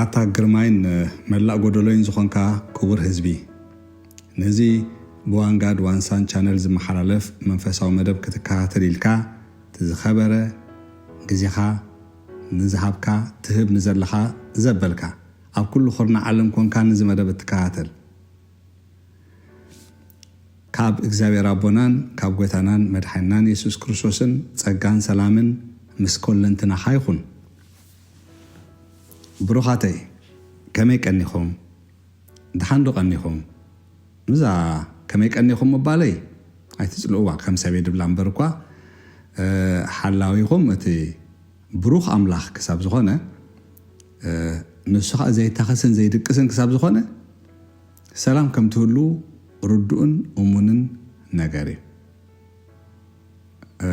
ኣታ ግርማይን መላእ ጎደሎይን ዝኾንካ ክቡር ህዝቢ፣ ነዚ ብዋንጋድ ዋንሳን ቻነል ዝመሓላለፍ መንፈሳዊ መደብ ክትከታተል ኢልካ እቲ ዝኸበረ ግዜኻ ንዝሃብካ፣ ትህብ ንዘለኻ ዘበልካ፣ ኣብ ኩሉ ኩርናዕ ዓለም ኮንካ ነዚ መደብ እትከታተል፣ ካብ እግዚኣብሔር ኣቦናን ካብ ጎይታናን መድሓኒናን የሱስ ክርስቶስን ጸጋን ሰላምን ምስ ኮለንትናኻ ይኹን። ብሩኻተይ፣ ከመይ ቀኒኹም? ደሓን ዶ ቀኒኹም? ምዛ ከመይ ቀኒኹም ምባለይ ኣይትጽልእዋ፣ ከም ሰብ እየ ድብላ እምበር እኳ፣ እ፣ ሓላዊኹም እቲ ብሩኽ ኣምላኽ ክሳብ ዝኾነ፣ እ፣ ንሱ ኸኣ ዘይታኸስን ዘይድቅስን ክሳብ ዝኾነ፣ ሰላም ከም ትህሉ ርዱእን እሙንን ነገር እዩ። እ፣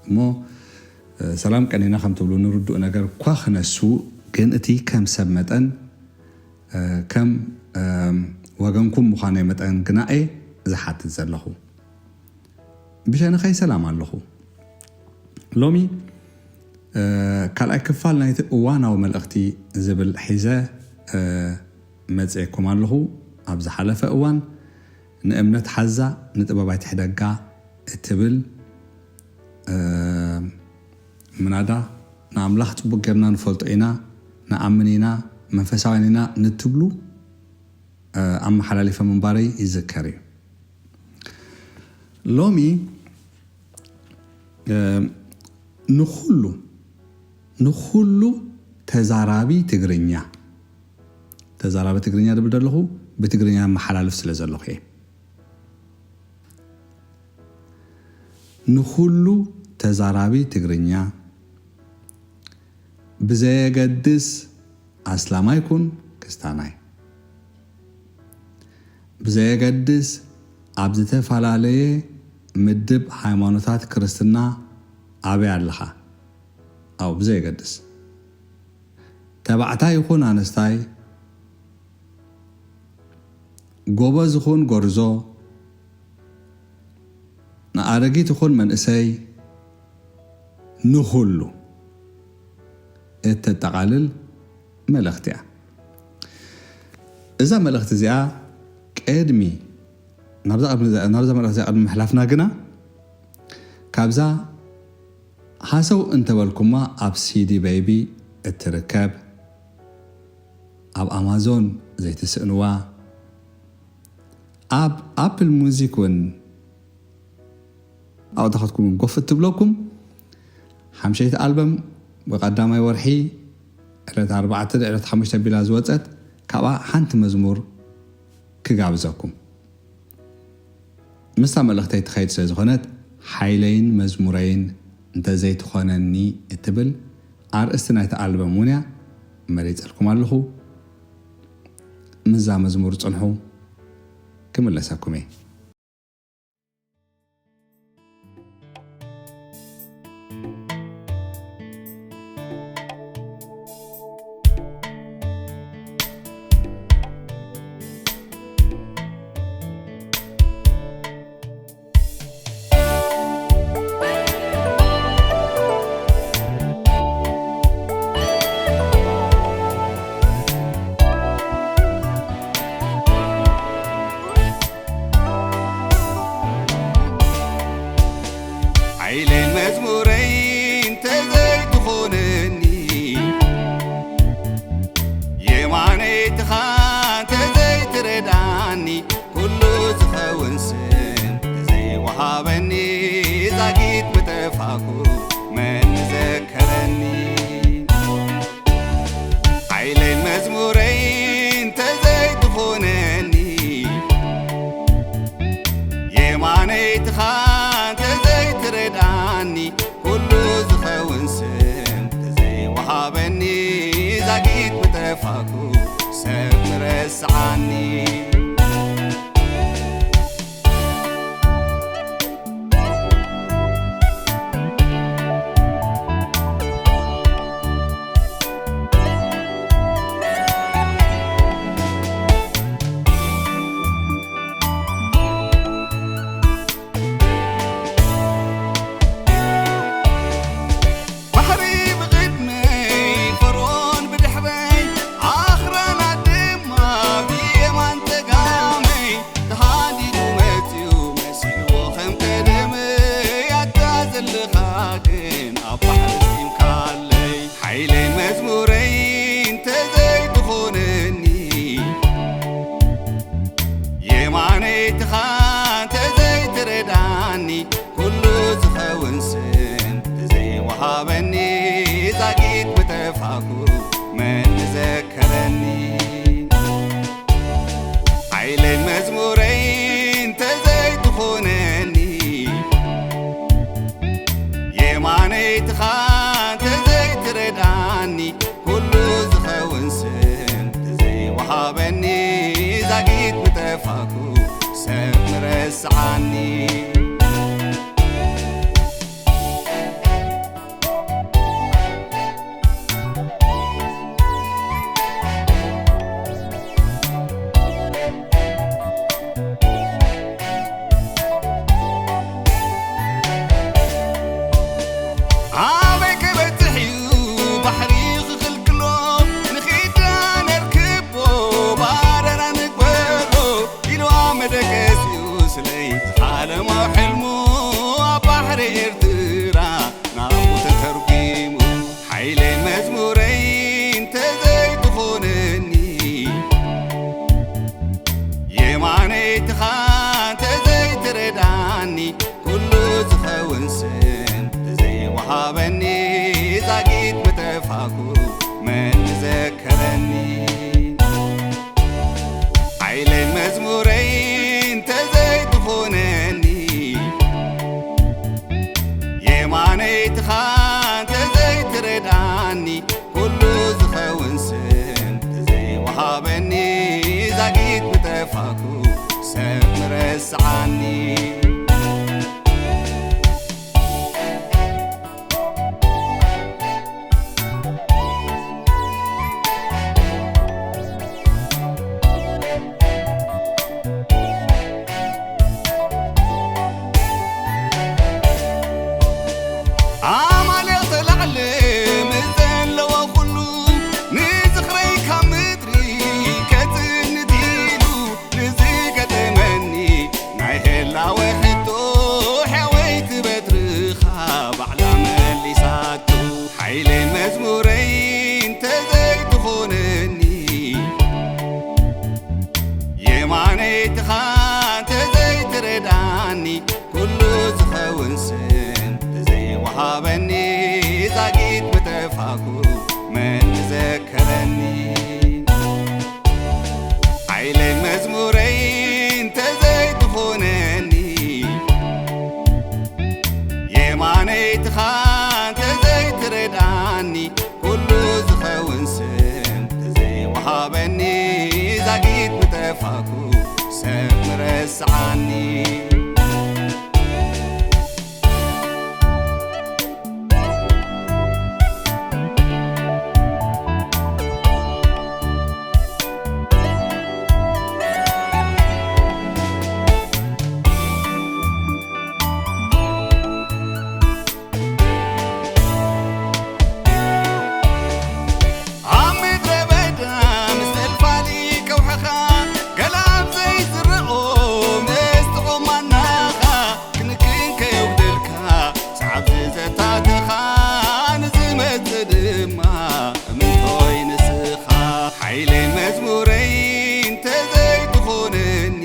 እሞ፣ እ፣ ሰላም ቀኒና ከም ትብሉ ንርዱእ ነገር እኳ ክነሱ፣ ግን እቲ ከም ሰብ መጠን፣ እ፣ ከም፣ እ፣ ወገንኩም ምዃነይ መጠን ግና እየ ዝሓትት ዘለኹ። ብሸነኸይ ሰላም ኣለኹ። ሎሚ፣ እ፣ ካልኣይ ክፋል ናይቲ እዋናዊ መልእኽቲ ዝብል ሒዘ፣ እ፣ መጽኤኩም ኣለኹ። ኣብ ዝሓለፈ እዋን ንእምነት ሓዛ ንጥበብ ኣይትሕደጋ እትብል፣ እ፣ ምናዳ ንኣምላኽ ጽቡቕ ጌርና ንፈልጦ ኢና፣ ንኣምን ኢና፣ መንፈሳውያን ኢና ንትብሉ፣ እ፣ ኣመሓላሊፈ ምንባረይ ይዝከር እዩ። ሎሚ፣ እ፣ ንኹሉ፣ ንኹሉ ተዛራቢ ትግርኛ፣ ተዛራቢ ትግርኛ ድብል ዘለኹ ብትግርኛ መሓላልፍ ስለ ዘለኹ እየ። ንኹሉ ተዛራቢ ትግርኛ ብዘየገድስ ኣስላማይ ኩን ክስታናይ፣ ብዘየገድስ ኣብ ዝተፈላለየ ምድብ ሃይማኖታት ክርስትና ኣበይ ኣለኻ፣ ኣው ብዘየገድስ ተባዕታይ ይኹን ኣንስታይ፣ ጎበዝ ይኹን ጎርዞ፣ ንኣረጊት ይኹን መንእሰይ፣ ንኹሉ እተጠቓልል መልእኽቲ እያ። እዛ መልእኽቲ እዚኣ ቅድሚ ናብዛ ቅድሚ ናብዛ መልእኽቲ እዚኣ ቅድሚ ምሕላፍና ግና፣ ካብዛ ሃሰው እንተበልኩማ ኣብ ሲዲ ቤቢ እትርከብ፣ ኣብ ኣማዞን ዘይትስእንዋ፣ ኣብ ኣፕል ሙዚክ እውን ኣውታኸትኩም ጎፍ እትብለኩም ሓምሸይቲ ኣልበም ብቐዳማይ ወርሒ ዕለት ኣርባዕተ ዕለት ሓሙሽተ ቢላ ዝወጸት፣ ካብኣ ሓንቲ መዝሙር ክጋብዘኩም። ምስታ መልእኽተይ ትኸይድ ስለ ዝኾነት፣ ሓይለይን መዝሙረይን እንተዘይትኾነኒ እትብል ኣርእስቲ ናይቲ ኣልበም እውን እያ መሪጸልኩም ኣለኹ። ምስዛ መዝሙር ጽንሑ፣ ክምለሰኩም እየ። ሓይለይ መዝሙረይ እንተዘይትኾነኒ፣ የማነይትኻ እንተዘይትረዳኒ፣ ኩሉ ዝኸውን ስም እንተዘይወሃበኒ፣ ዛጊት ምጠፋእኩ መን ምዘከረኒ? ሓይለይ መዝሙረይ እንተዘይትኾነኒ፣ የማነይትኻ እንተዘይትረዳኒ፣ ኩሉ ዝኸውን ስም እንተዘይወሃበኒ፣ ዛጊት ምጠፋእኩ ሰብ ምረስዓኒ። ትኻ እንተዘይትረዳኒ፣ ኩሉ ዝኸውን ስም ተዘይወሃበኒ፣ ዛጊት ምጠፋኩ መን ምዘከረኒ? ሓይለይ መዝሙረይ እንተዘይትኾነኒ፣ የማነይ ትኻ እንተዘይትረዳኒ፣ ኩሉ ዝኸውን ስም ተዘይወሃበኒ፣ ዛጊት ምጠፋኩ ሰብ ምረስዓኒ። ኣበይ ክበጽሕ እዩ ባሕሪ ክኽልክሎ? ንኺዳ ነርክቦ ባረራ ንግበሮ ኢልዋ መደቀሲኡ ስለይ ዝሓለሞ ሕልሙ ኣብ ባሕሪ ኤርትራ ናብኡ ተተርጒሙ። ሓይለይ መዝሙረይ እንተዘይትኾነኒ፣ የማነይ ትኻ እንተዘይትረዳኒ፣ ኩሉ ዝኸውን ስም ተዘይወሃበኒ፣ ዛጊት ምጠፋኩ መን ምዘከረኒ? ሓይለይ መዝሙረይ እንተዘይትኾነኒ፣ የማነይ ትኻ እንተዘይትረዳኒ፣ ኩሉ ዝኸውን ስም ተዘይወሃበኒ፣ ዛጊት ምጠፋኩ ሰብ ምረስዓኒ። ኣማሌቕ ተላዕለ ምስ ዘለዋ ኩሉ፣ ንዝኽረይ ካብ ምድሪ ከጽንት ኢሉ ንዝገጠመኒ ናይ ህላወ ሕቶ፣ ሕያወይቲ በትርኻ ባዕላ መሊሳቶ። ሓይለይ መዝሙረይ እንተዘይትኾነኒ፣ የማነይ ትኻ እንተዘይትረዳኒ፣ ኩሉ ዝኸውን ስም ተዘይወሃበኒ፣ ዛጊት ምጠፋኩ መን ምዘከረኒ? ሓይለይ መዝሙረይ እንተዘይትኾነኒ፣ የማነይ ትኻ እንተዘይትረዳኒ፣ ኩሉ ዝኸውን ስም ተዘይወሃበኒ፣ ዛጊት ምጠፋኩ ሰብ ምረስዓኒ። ኣብ ምድረ በዳ ምስ ፈልፋሊ ከውሕኻ፣ ገለ ኣብ ዘይዝርኦ ምስ ጥዑም ማናኻ፣ ክንክን ከየጉደልካ፣ ሰዓብ ዝዘታተኻ፣ ንዝመጽእ ድማ እምንቶይ ንስኻ። ሓይለይ መዝሙረይ እንተዘይትኾነኒ፣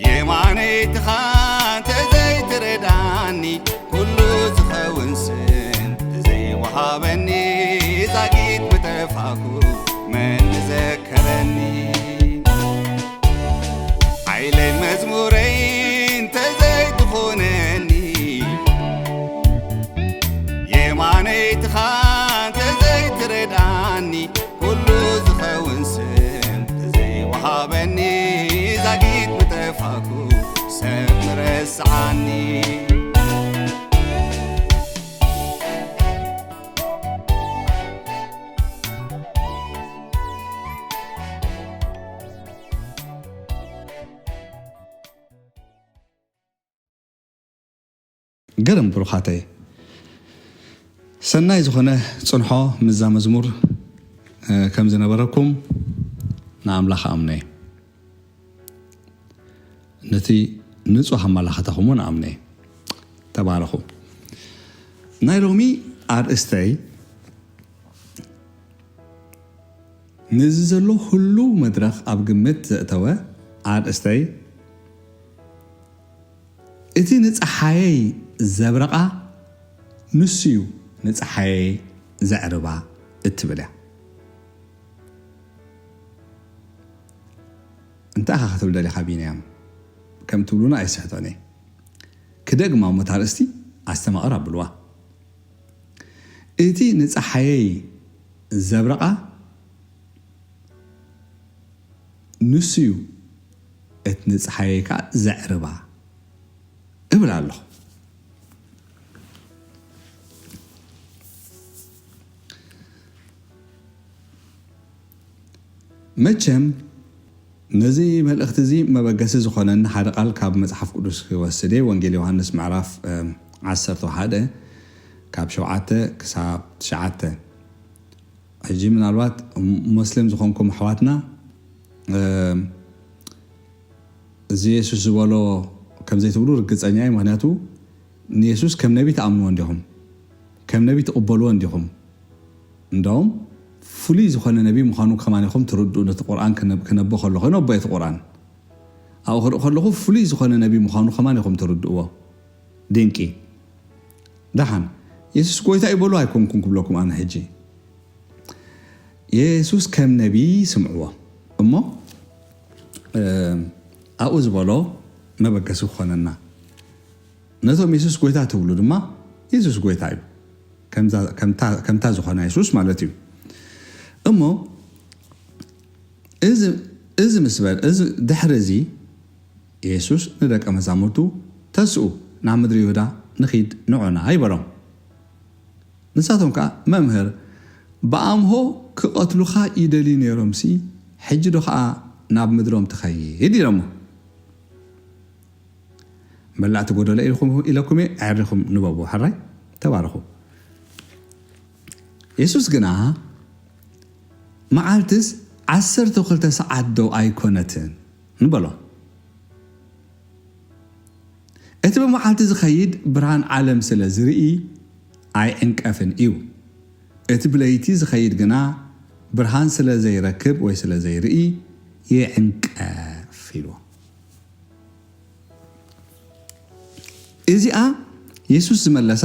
የማነይ ትኻ እንተዘይትረዳኒ፣ ኩሉ ዝኸውን ስም ተዘይወሃበኒ፣ ዛጊት ምጠፋኩ መን ምዘከረኒ? ሓይለይ መዝሙረይ እንተዘይትኾነኒ፣ የማነይ ትኻ እንተዘይትረዳኒ፣ ኩሉ ዝኸውን ስም ተዘይወሃበኒ፣ ዛጊት ምጠፋኩ ሰብ ምረስዓኒ። ገርም ብሩኻተይ፣ ሰናይ ዝኾነ ጽንሖ ምስዛ መዝሙር፣ እ፣ ከም ዝነበረኩም ንኣምላኽ ኣምነ። ነቲ ንጹህ ኣመላኽታኹም እውን ኣምነ። ተባረኹ። ናይ ሎሚ ኣርእስተይ ነዚ ዘሎ ህሉው መድረኽ ኣብ ግምት ዘእተወ ኣርእስተይ፣ እቲ ንጸሓየይ ዘብረቓ ንሱ እዩ ንጸሓየይ ዘዕርባ እትብል እያ። እንታይ ኢኻ ክትብል ደሊኻ ቢንያም? ከም ትብሉና ኣይስሕቶን እየ። ክደግማ እሞ እታ ኣርእስቲ ኣስተማቕር ኣብልዋ። እቲ ንጸሓየይ ዘብረቓ ንሱ እዩ፣ እቲ ንጸሓየይ ከኣ ዘዕርባ እብል ኣለኹ። መቸም ነዚ መልእኽቲ እዚ መበገሲ ዝኾነኒ ሓደ ቃል ካብ መጽሓፍ ቅዱስ ክወስድ እየ። ወንጌል ዮሃንስ ምዕራፍ ዓሰርተ ሓደ ካብ ሸውዓተ ክሳብ ትሽዓተ። ሕጂ ምናልባት ሞስሊም ዝኾንኩም ኣሕዋትና እዚ የሱስ ዝበሎ ከም ዘይትብሉ ርግጸኛ እየ። ምክንያቱ ንየሱስ ከም ነቢ ትኣምንዎ እንዲኹም፣ ከም ነቢ ትቕበልዎ እንዲኹም። እንደውም ፍሉይ ዝኾነ ነቢ ምዃኑ ከማን ኢኹም ትርድኡ። ነቲ ቁርኣን ክነብ- ክነብ ከለኹ ነቦ እቲ ቁርኣን ኣብኡ ክርኢ ከለኹ ፍሉይ ዝኾነ ነቢ ምዃኑ ከማን ኢኹም ትርድእዎ። ድንቂ። ደሓን የሱስ ጎይታ ይበሉ ኣይኮንኩን ክብለኩም ኣነ ሕጂ። የሱስ ከም ነቢ ስምዕዎ እሞ ኣብኡ ዝበሎ መበገሲ ክኾነና። ነቶም የሱስ ጎይታ ትብሉ ድማ የሱስ ጎይታ እዩ፣ ከምታ ዝኾነ የሱስ ማለት እዩ። እሞ እዚ ምስ በል እዚ ድሕሪ እዚ የሱስ ንደቀ መዛሙርቱ ተስኡ ናብ ምድሪ ይሁዳ ንኺድ ንዑና ይበሎም። ንሳቶም ከኣ መምህር ብኣምሆ ክቐትሉኻ ይደልዩ ነይሮምሲ ሕጂ ዶ ኸኣ ናብ ምድሮም ትኸይድ ኢሎሞ። መላእቲ ጎደሎ ኢልኩም ኢለኩም እየ ኣዕሪኹም ንበቡ። ሕራይ ተባረኹ። የሱስ ግና መዓልትስ ዓሰርተ ክልተ ሰዓት ዶ ኣይኮነትን ንበሎ። እቲ ብመዓልቲ ዝኸይድ ብርሃን ዓለም ስለ ዝርኢ ኣይዕንቀፍን እዩ። እቲ ብለይቲ ዝኸይድ ግና ብርሃን ስለ ዘይረክብ ወይ ስለ ዘይርኢ ይዕንቀፍ ኢልዎ። እዚኣ የሱስ ዝመለሳ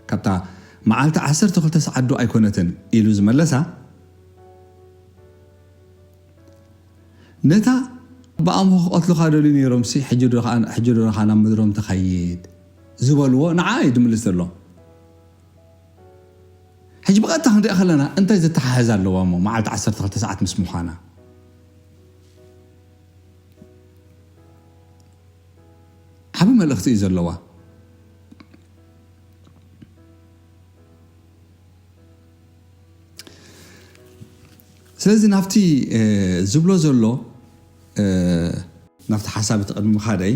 ካብታ መዓልቲ ዓሰርተ ክልተ ሰዓት ዶ ኣይኮነትን ኢሉ ዝመለሳ ነታ ብኣምሆ ክቐትሉኻ ደልዩ ነይሮም ሲ ሕጂ ዶ ኸዓ ናብ ምድሮም ተኸይድ ዝበልዎ ንዓ እዩ ድምልስ ዘሎ። ሕጂ ብቐጥታ ክንሪኣ ከለና እንታይ ዘተሓሕዝ ኣለዋ እሞ መዓልቲ ዓሰርተ ክልተ ሰዓት ምስ ምዃና ዓቢ መልእኽቲ እዩ ዘለዋ። ስለዚ ናብቲ ዝብሎ ዘሎ ናብቲ ሓሳብ እቲ ቅድሚ ምኻደይ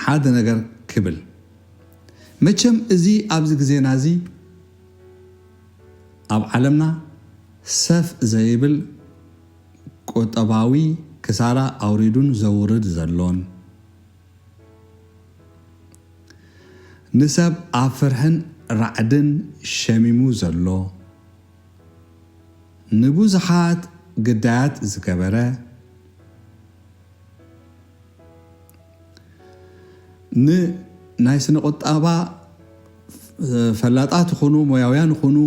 ሓደ ነገር ክብል መቸም እዚ ኣብዚ ግዜና እዚ ኣብ ዓለምና ሰፍ ዘይብል ቁጠባዊ ክሳራ ኣውሪዱን ዘውርድ ዘሎን ንሰብ ኣብ ፍርሕን ራዕድን ሸሚሙ ዘሎ ንብዙሓት ግዳያት ዝገበረ ንናይ ስነ ቁጠባ ፈላጣት ይኹኑ ሞያውያን ይኹኑ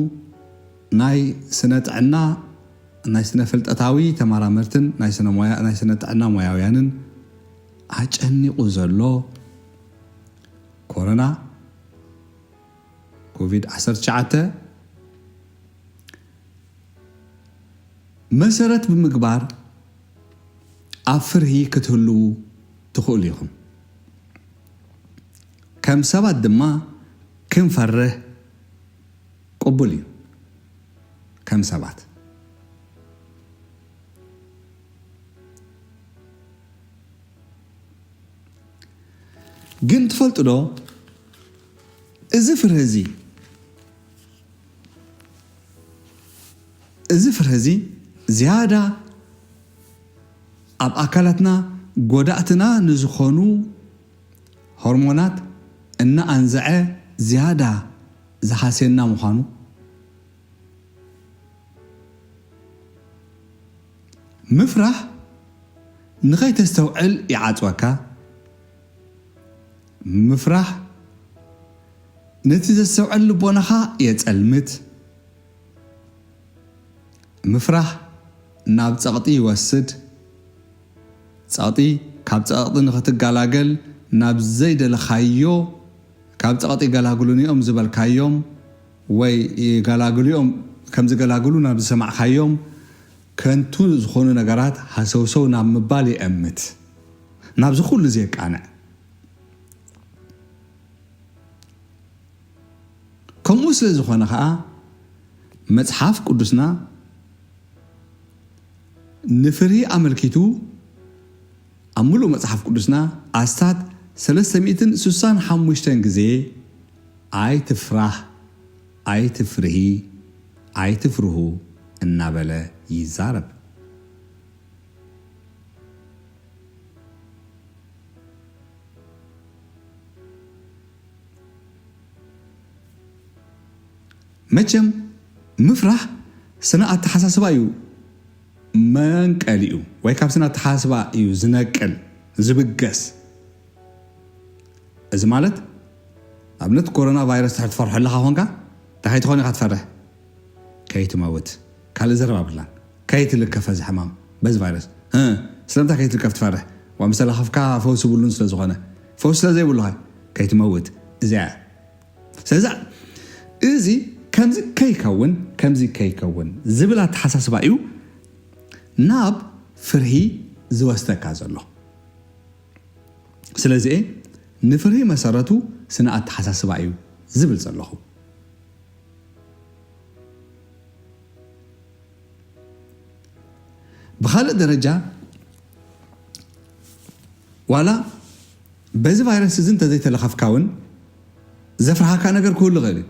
ናይ ስነ ጥዕና ናይ ስነ ፍልጠታዊ ተመራመርትን ናይ ስነ ጥዕና ሞያውያንን ኣጨኒቑ ዘሎ ኮሮና ኮቪድ ዓሰርተ ትሽዓተ መሰረት ብምግባር ኣብ ፍርሂ ክትህልዉ ትኽእሉ ኢኹም። ከም ሰባት ድማ ክንፈርህ ቅቡል እዩ። ከም ሰባት ግን ትፈልጡ ዶ እዚ ፍርሂ እዚ እዚ ፍርሂ እዚ ዝያዳ ኣብ ኣካላትና ጎዳእትና ንዝኾኑ ሆርሞናት እናኣንዘዐ ዝያዳ ዝሃስየና ምዃኑ ምፍራህ ንኸይተስተውዕል ይዓጽወካ። ምፍራህ ነቲ ዘስተውዕል ልቦናኻ የጸልምት። ምፍራህ ናብ ጸቕጢ ይወስድ። ጸቕጢ፣ ካብ ጸቕጢ ንኽትገላገል ናብ ዘይደለኻዮ፣ ካብ ጸቕጢ ይገላግሉኒ እዮም ዝበልካዮም ወይ ይገላግሉ እዮም ከም ዝገላግሉ ናብ ዝሰማዕካዮም ከንቱ ዝኾኑ ነገራት ሃሰውሰው ናብ ምባል የእምት። ናብዚ ኩሉ እዚ የቃንዕ። ከምኡ ስለ ዝኾነ ኸኣ መጽሓፍ ቅዱስና ንፍርሂ ኣመልኪቱ ኣብ ምሉእ መጽሓፍ ቅዱስና ኣስታት ሰለስተ ሚእትን ስሳን ሓሙሽተን ግዜ ኣይትፍራህ፣ ኣይትፍርሂ፣ ኣይትፍርሁ እናበለ ይዛረብ። መቸም ምፍራህ ስነ ኣተሓሳስባ እዩ መንቀሊኡ፣ ወይ ካብ ስነ ኣተሓሳስባ እዩ ዝነቅል፣ ዝብገስ። እዚ ማለት ኣብነት ኮሮና ቫይረስ ትሕር ትፈርሖ ኣለኻ ኾንካ እንታይ ከይትኾን ኢኻ ትፈርሕ? ከይትመውት። ካልእ ዘረባ ብላን። ከይትልከፍ እዚ ሕማም በዚ ቫይረስ። እ፣ ስለምንታይ ከይትልከፍ ትፈርሕ? ዋ ምስ ተለኸፍካ ፈውሲ ብሉን ስለ ዝኾነ። ፈውሲ ስለ ዘይብሉኻ ከይትመውት። እዚኣ እያ። ስለዚ እዚ ከምዚ ከይከውን፣ ከምዚ ከይከውን ዝብል ኣተሓሳስባ እዩ ናብ ፍርሂ ዝወስደካ ዘሎ። ስለዚ እየ ንፍርሂ መሰረቱ ስነ ኣተሓሳስባ እዩ ዝብል ዘለኹ። ብኻልእ ደረጃ ዋላ በዚ ቫይረስ እዚ እንተዘይተለኸፍካ እውን ዘፍርሃካ ነገር ክህሉ ይኽእል እዩ።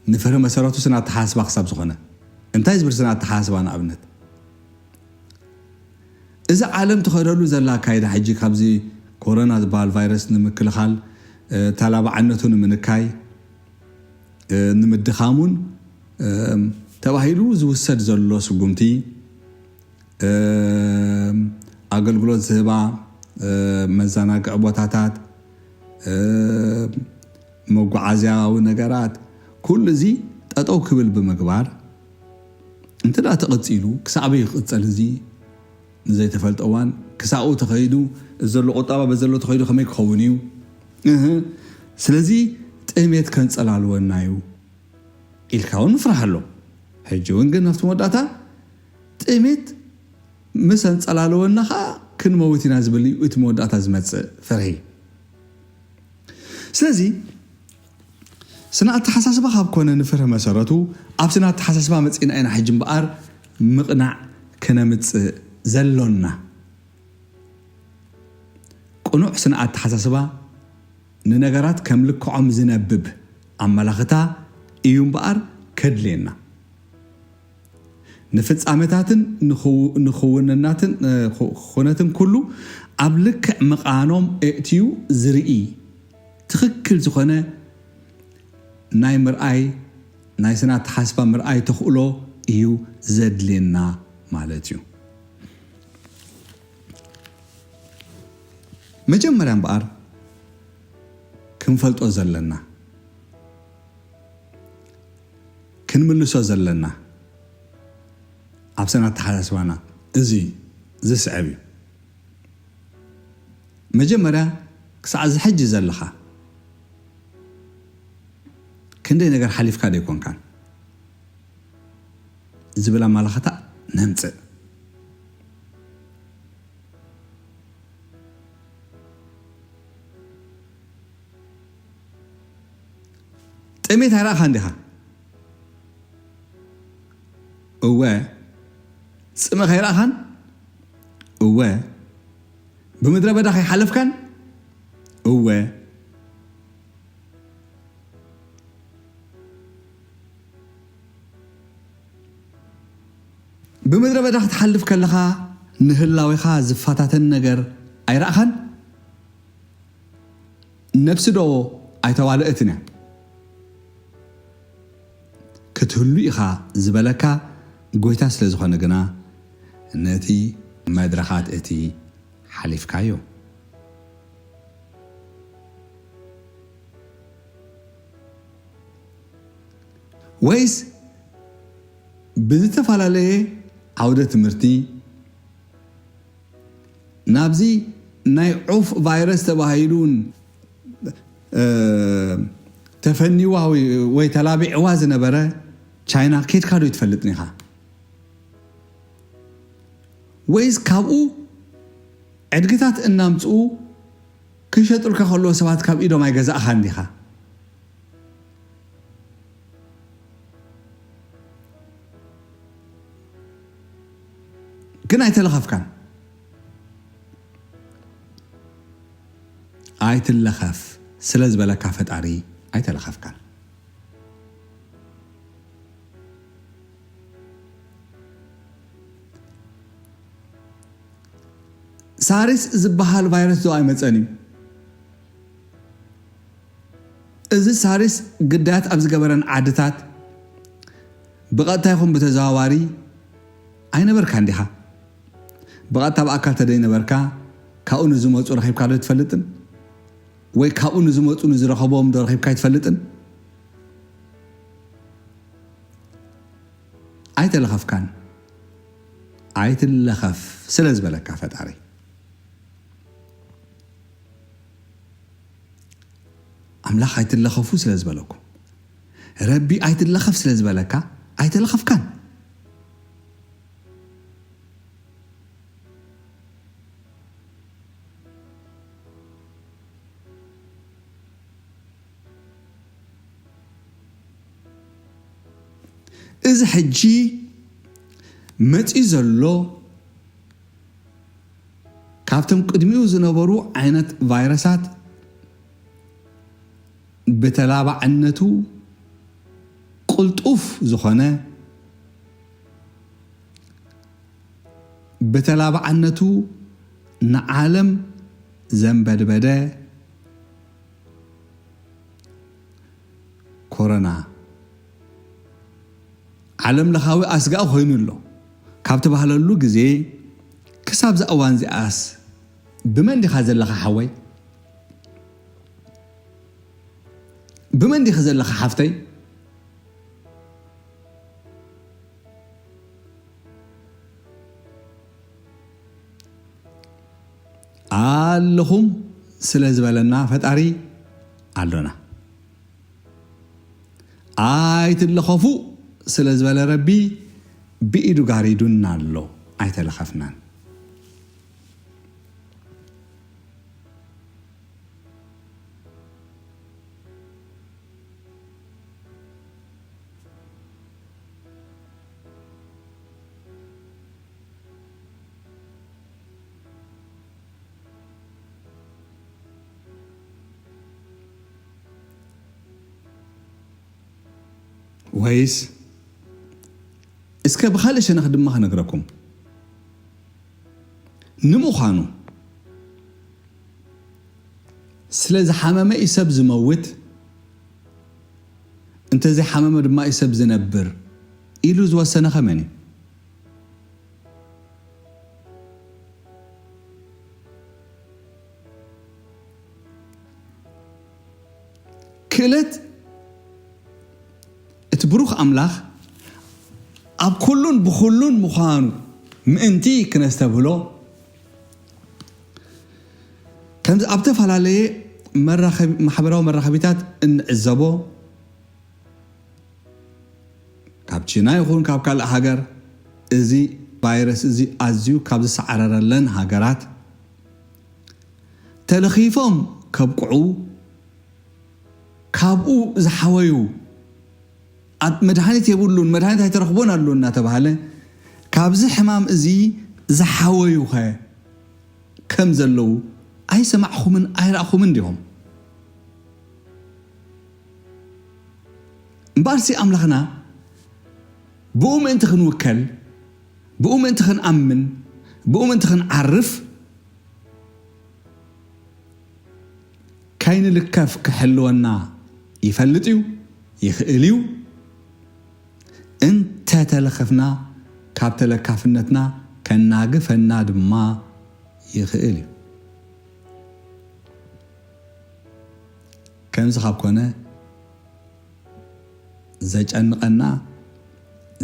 ንፍርሂ መሰረቱ ስነ ኣተሓሳስባ ክሳብ ዝኾነ እንታይ ዝብል ስነ ኣተሓሳስባ ንኣብነት እዚ ዓለም ትኸደሉ ዘላ ኣካይዳ ሕጂ ካብዚ ኮሮና ዝበሃል ቫይረስ ንምክልኻል፣ እ፣ ተላባዕነቱ ንምንካይ፣ እ፣ ንምድኻሙን፣ እ፣ ተባሂሉ ዝውሰድ ዘሎ ስጉምቲ፣ እ፣ ኣገልግሎት ዝህባ፣ እ፣ መዘናግዒ ቦታታት፣ እ፣ መጓዓዝያዊ ነገራት፣ ኩሉ እዚ ጠጠው ክብል ብምግባር፣ እንተ ደኣ ተቐጺሉ፣ ክሳዕበይ ይቕጸል እዚ ንዘይተፈልጠ እዋን፣ ክሳኡ ተኸይዱ፣ እዚ ዘሎ ቁጠባ በዚ ዘሎ ተኸይዱ ከመይ ክኸውን እዩ? እህ፣ ስለዚ ጥሜት ከንጸላልወና እዩ ኢልካ እውን ምፍራሕ ኣሎ። ሕጂ እውን ግን ናብቲ መወዳእታ ጥሜት ምስ ኣንጸላለወና ኸዓ ክንመውት ኢና ዝብል እዩ እቲ መወዳእታ ዝመጽእ ፍርሂ። ስለዚ ስነ ኣተሓሳስባ ካብ ኮነ ንፍርሂ መሰረቱ ኣብ ስነ ኣተሓሳስባ መጺእና ኢና ሕጂ እምበኣር ምቕናዕ ክነምጽእ ዘሎና። ቅኑዕ ስነ ኣተሓሳስባ ንነገራት ከም ልክዖም ዝነብብ ኣመላኽታ እዩ እምበኣር ከድልየና። ንፍጻመታትን ንኽው-፣ ንኽውንናትን፣ እ፣ ኹ-፣ ኹነትን ኩሉ ኣብ ልክዕ ምቓኖም እእትዩ ዝርኢ ትኽክል ዝኾነ ናይ ምርኣይ፣ ናይ ስነ ኣተሓሳስባ ምርኣይ ተኽእሎ እዩ ዘድልየና ማለት እዩ። መጀመርያ እምበኣር ክንፈልጦ ዘለና፣ ክንምልሶ ዘለና ኣብ ስነ ኣተሓሳስባና እዚ ዝስዕብ እዩ። መጀመርያ ክሳዕ እዚ ሕጂ ዘለኻ ክንደይ ነገር ሓሊፍካ ዶ ኣይኮንካን? ዝብል ኣመላኽታ ነምጽእ። ጥሜት ኣይረኣኻን ዲኻ? እወ። ጽምእ ከይረኣኻን? እወ። ብምድረ በዳ ከይሓለፍካን? እወ። ብምድረ በዳ ክትሓልፍ ከለኻ ንህላዌኻ ዝፈታተን ነገር ኣይረኣኻን? ነብሲ ዶ ኣይተዋልአትን እያ? ክትህሉ ኢኻ ዝበለካ ጎይታ ስለ ዝኾነ ግና ነቲ መድረኻት እቲ ሓሊፍካዮ? ወይስ ብዝተፈላለየ ዓውደ ትምህርቲ ናብዚ ናይ ዑፍ ቫይረስ ተባሂሉ እውን፣ እ፣ ተፈኒዋ ወይ፣ ወይ ተላቢዕዋ ዝነበረ ቻይና ኬድካ ዶ ይትፈልጥን ኢኻ? ወይስ ካብኡ ዕድግታት እናምፅኡ ክሸጡልካ ከለዉ ሰባት ካብ ኢዶም ኣይገዛእኻን ዲኻ? ግን ኣይተለኸፍካን። ኣይትለኸፍ ስለ ዝበለካ ፈጣሪ ኣይተለኸፍካን። ሳሪስ ዝበሃል ቫይረስ ዶ ኣይመፀን እዩ? እዚ ሳሪስ ግዳያት ኣብ ዝገበረን ዓድታት ብቐጥታ ይኹን ብተዘዋዋሪ ኣይነበርካን ዲኻ? ብቐጥታ ብኣካል ተደይነበርካ፣ ካብኡ ንዝመፁ ረኺብካ ዶ ትፈልጥን? ወይ ካብኡ ንዝመፁ ንዝረኸቦም ዶ ረኺብካ ኣይትፈልጥን? ኣይተለኸፍካን። ኣይትለኸፍ ስለ ዝበለካ ፈጣሪ። ኣምላኽ ኣይትለኸፉ ስለ ዝበለኩም፣ ረቢ ኣይትለኸፍ ስለ ዝበለካ ኣይተለኸፍካን። እዚ ሕጂ መፂኡ ዘሎ ካብቶም ቅድሚኡ ዝነበሩ ዓይነት ቫይረሳት ብተላባዕነቱ ቅልጡፍ ዝኾነ፣ ብተላባዕነቱ ንዓለም ዘንበድበደ ኮሮና ዓለም ለኻዊ ኣስጋኢ ኮይኑ ኣሎ ካብ ተባህለሉ ግዜ ክሳብ እዛ እዋን እዚኣስ ብመን ዲኻ ዘለኻ ሓወይ? ብመን ዲኺ ዘለኻ ሓፍተይ? ኣለኹም ስለ ዝበለና ፈጣሪ ኣሎና። ኣይትለኸፉ ስለ ዝበለ ረቢ ብኢዱ ጋሪዱና ኣሎ። ኣይተለኸፍናን። ወይስ እስከ ብኻልእ ሸነኽ ድማ ክነግረኩም። ንምዃኑ ስለ ዝሓመመ እዩ ሰብ ዝመውት፣ እንተዘይሓመመ ድማ እዩ ሰብ ዝነብር ኢሉ ዝወሰነ ከመን እዩ? ክእለት እቲ ብሩኽ ኣምላኽ ኣብ ኩሉን ብኹሉን ምዃኑ ምእንቲ ክነስተብህሎ፣ ከምዚ ኣብ ተፈላለየ መራኸቢ-፣ ማሕበራዊ መራኸቢታት እንዕዘቦ፣ ካብ ቺና ይኹን ካብ ካልእ ሃገር እዚ ቫይረስ እዚ ኣዝዩ ካብ ዝሰዓረረለን ሃገራት ተለኺፎም ከብቅዑ፣ ካብኡ ዝሓወዩ፣ ኣብ መድሃኒት የብሉን፣ መድሃኒት ኣይተረኽቦን ኣሎ እናተባህለ፣ ካብዚ ሕማም እዚ ዝሓወዩኸ ከም ዘለዉ ኣይሰማዕኹምን ኣይረኣኹምን ዲኹም? እምበኣርሲ ኣምላኽና ብኡ ምእንቲ ክንውከል፣ ብኡ ምእንቲ ክንኣምን፣ ብኡ ምእንቲ ክንዓርፍ፣ ከይንልከፍ ክሕልወና ይፈልጥ እዩ፣ ይኽእል እዩ። እንተተለኸፍና፣ ካብ ተለካፍነትና ከናግፈና ድማ ይኽእል እዩ። ከምዚ ካብ ኮነ፣ ዘጨንቐና፣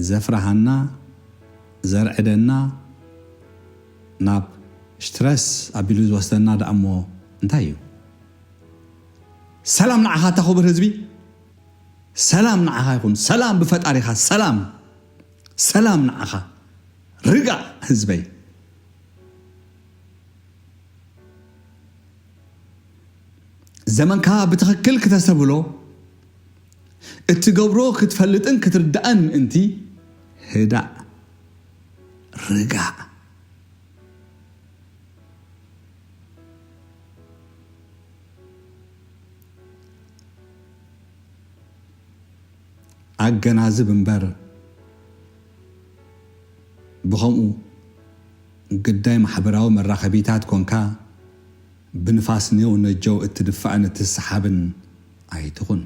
ዘፍርሃና፣ ዘርዕደና፣ ናብ ስትረስ ኣቢሉ ዝወስደና ደኣ እሞ እንታይ እዩ? ሰላም ንዓኻ፣ እታ ክቡር ህዝቢ፣ ሰላም ንዓኻ ይኹን። ሰላም ብፈጣሪኻ፣ ሰላም፣ ሰላም ንዓኻ። ርጋእ ህዝበይ። ዘመንካ ብትኽክል ክተስተብህሎ፣ እትገብሮ ክትፈልጥን ክትርዳእን ምእንቲ፣ ህዳእ፣ ርጋእ። ኣገናዝብ እምበር፣ ብኸምኡ ግዳይ ማሕበራዊ መራኸቢታት ኮንካ፣ ብንፋስ ኔው ነጀው እትድፋእን እትሰሓብን ኣይትኹን።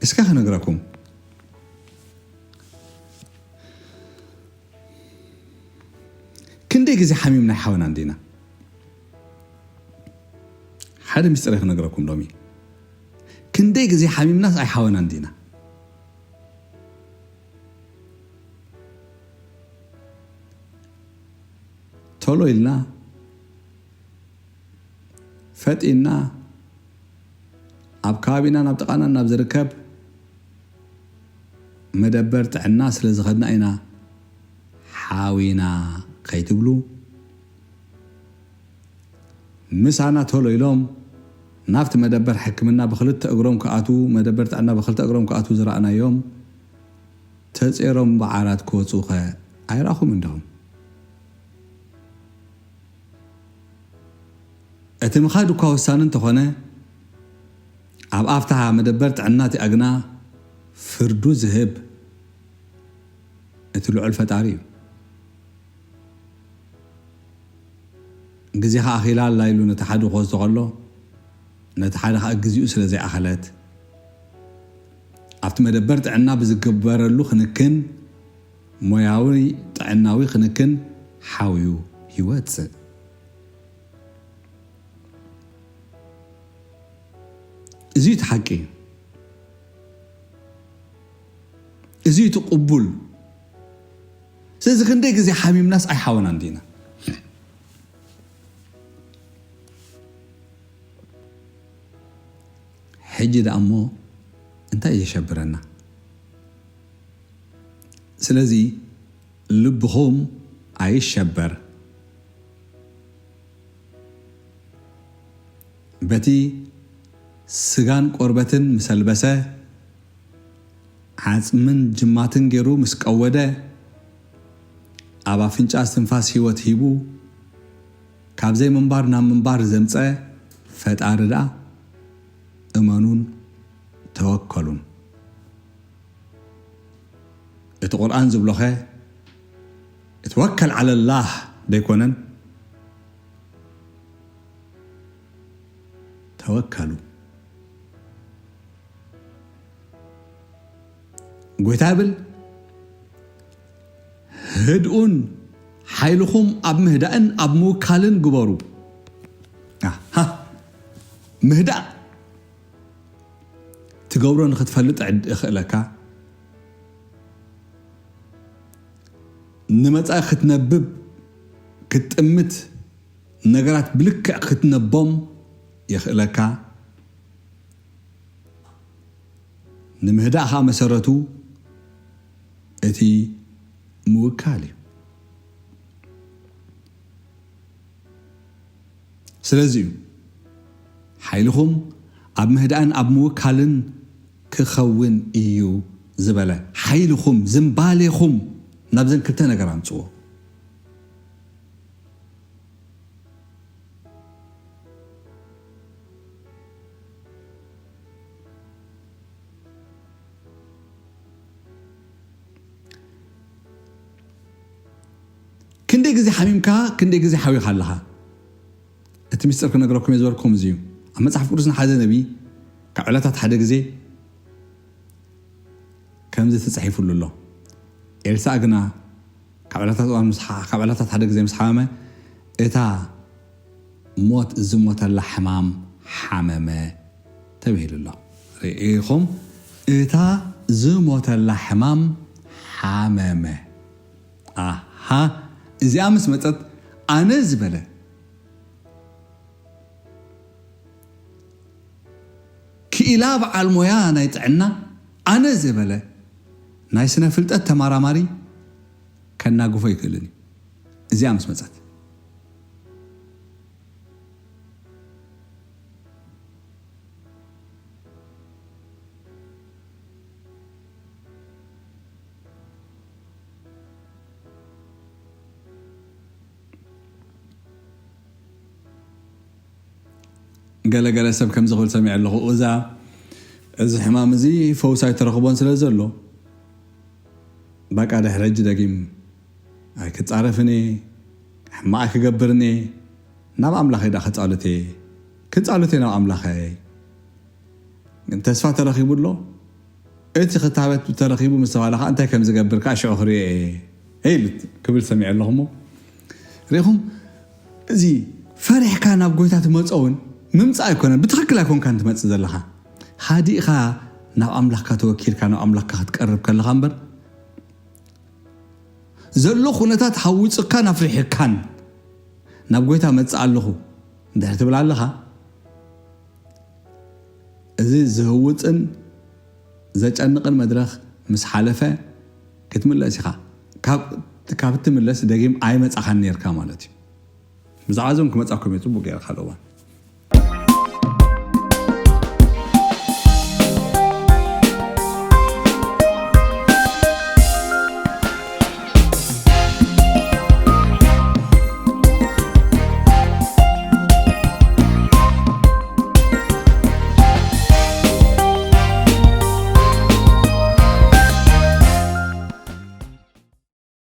እስከ ክነግረኩም፣ ክንደይ ግዜ ሓሚምና ኣይሓወናን ዲና? ሓደ ምስጢር ክነግረኩም ሎሚ። ክንደይ ግዜ ሓሚምናስ ኣይሓወናን ዲና? ቶሎ ኢልና፣ ፈጢንና፣ ኣብ ከባቢና ናብ ጥቓና ናብ ዝርከብ መደበር ጥዕና ስለ ዝኸድና ኢና ሓዊና ከይትብሉ፣ ምሳና ቶሎ ኢሎም ናብቲ መደበር ሕክምና ብኽልተ እግሮም ክኣትዉ፣ መደበር ጥዕና ብኽልተ እግሮም ክኣትዉ ዝረኣናዮም፣ ተጼሮም ብዓራት ክወጹ ከ ኣይረኣኹም እንዲኹም? እቲ ምኻድ እኳ ወሳኒ እንተኾነ፣ ኣብ ኣፍታ መደበር ጥዕና እቲኣ ግና ፍርዱ ዝህብ እቲ ልዑል ፈጣሪ እዩ። ግዜኻ ኣኺላ ኣላ ኢሉ ነቲ ሓደ ክወስዶ ከሎ፣ ነቲ ሓደ ኸኣ ግዜኡ ስለ ዘይኣኸለት፣ ኣብቲ መደበር ጥዕና ብዝግበረሉ ክንክን፣ ሞያዊ ጥዕናዊ ክንክን ሓውዩ ይወጽእ። እዚ እቲ ሓቂ። እዚ እቲ ቅቡል። ስለዚ ክንደይ ግዜ ሓሚምናስ ኣይሓወናን ዲና? ሕጂ ደኣ እሞ እንታይ እዩ ዘሸብረና? ስለዚ ልብኹም ኣይሸበር። በቲ ስጋን ቆርበትን ምስ ኣልበሰ፣ ዓጽምን ጅማትን ገይሩ ምስ ቀወደ፣ ኣብ ኣፍንጫ እስትንፋስ ህይወት ሂቡ፣ ካብ ዘይምንባር ናብ ምንባር ዘምጸ ፈጣሪ ደኣ እመኑን ተወከሉን። እቲ ቁርኣን ዝብሎኸ፣ "እትወከል ዓለላህ" ደይኮነን? ተወከሉ። ጎይታ ይብል፣ "ህድኡን ሓይልኹም ኣብ ምህዳእን ኣብ ምውካልን ግበሩ።" ኣሃ፣ ምህዳእ ትገብሮ ንኽትፈልጥ ዕድ-፣ እኽእለካ። ንመጻኢ ክትነብብ፣ ክትጥምት፣ ነገራት ብልክዕ ክትነቦም የኽእለካ። ንምህዳእ ኸኣ መሰረቱ እቲ ምውካል እዩ። ስለዚ እዩ ሓይልኹም ኣብ ምህዳእን ኣብ ምውካልን ክኸውን እዩ ዝበለ። ሓይልኹም፣ ዝንባሌኹም ናብዘን ክልተ ነገር ኣምጽዎ። ግዜ ሓሚምካ፣ ክንደይ ግዜ ሓዊኻ ኣለኻ? እቲ ምስጢር ክነግረኩም እየ ዝበልኩም እዚ እዩ። ኣብ መጽሓፍ ቅዱስ ንሓደ ነቢይ ካብ ዕለታት ሓደ ግዜ ከምዚ ተጻሒፉሉ ኣሎ። ኤልሳዕ ግና ካብ ዕለታት እዋን ምስ ሓ-፣ ካብ ዕለታት ሓደ ግዜ ምስ ሓመመ፣ እታ ሞት ዝሞተላ ሕማም ሓመመ ተባሂሉ ኣሎ። ርኢኹም፣ እታ ዝሞተላ ሕማም ሓመመ። ኣሃ፣ እዚኣ ምስ መጸት፣ ኣነ ዝበለ ክኢላ በዓል ሞያ ናይ ጥዕና፣ ኣነ ዝበለ ናይ ስነ ፍልጠት ተመራማሪ ከናግፎ ይክእልን እዩ። እዚኣ ምስ መጸት፣ ገለገለ ሰብ ከምዚ ክብል ሰሚዐ ኣለኹ። እዛ፣ እዚ ሕማም እዚ ፈውሲ ኣይተረኽቦን ስለ ዘሎ፣ በቃ ድሕሪ ሕጂ ደጊም ኣይክጻረፍን እየ፣ ሕማቕ ኣይክገብርን እየ፣ ናብ ኣምላኸይ ደኣ ክጻሉት እየ፣ ክጻሉት እየ ናብ ኣምላኸይ። ግን ተስፋ ተረኺቡ ኣሎ። እቲ ክታበት ተረኺቡ ምስ ተባለ ከዓ እንታይ ከም ዝገብር ከዓ ሽዑ ክርእዮ እየ ኢሉ ክብል ሰሚዐ ኣለኹ። እሞ ርኢኹም፣ እዚ ፈሪሕካ ናብ ጎይታ ትመጾ እውን ምምጻእ ኣይኮነን። ብትኽክል ኣይኮንካን ትመጽእ ዘለኻ። ሃዲእኻ ናብ ኣምላኽካ ተወኪልካ ናብ ኣምላኽካ ክትቀርብ ከለኻ እምበር፣ ዘሎ ኩነታት ሃዊጹካን ኣፍሪሕካን ናብ ጎይታ መጽእ ኣለኹ እንድሕር ትብል ኣለኻ፣ እዚ ዝህውጽን ዘጨንቕን መድረኽ ምስ ሓለፈ ክትምለስ ኢኻ። ካብ፣ ካብ እትምለስ ደጊም ኣይመጻኻን ነርካ ማለት እዩ። ብዛዕባ እዞም ክመጻኩም እየ ጽቡቅ ገይረ ካልእ እዋን።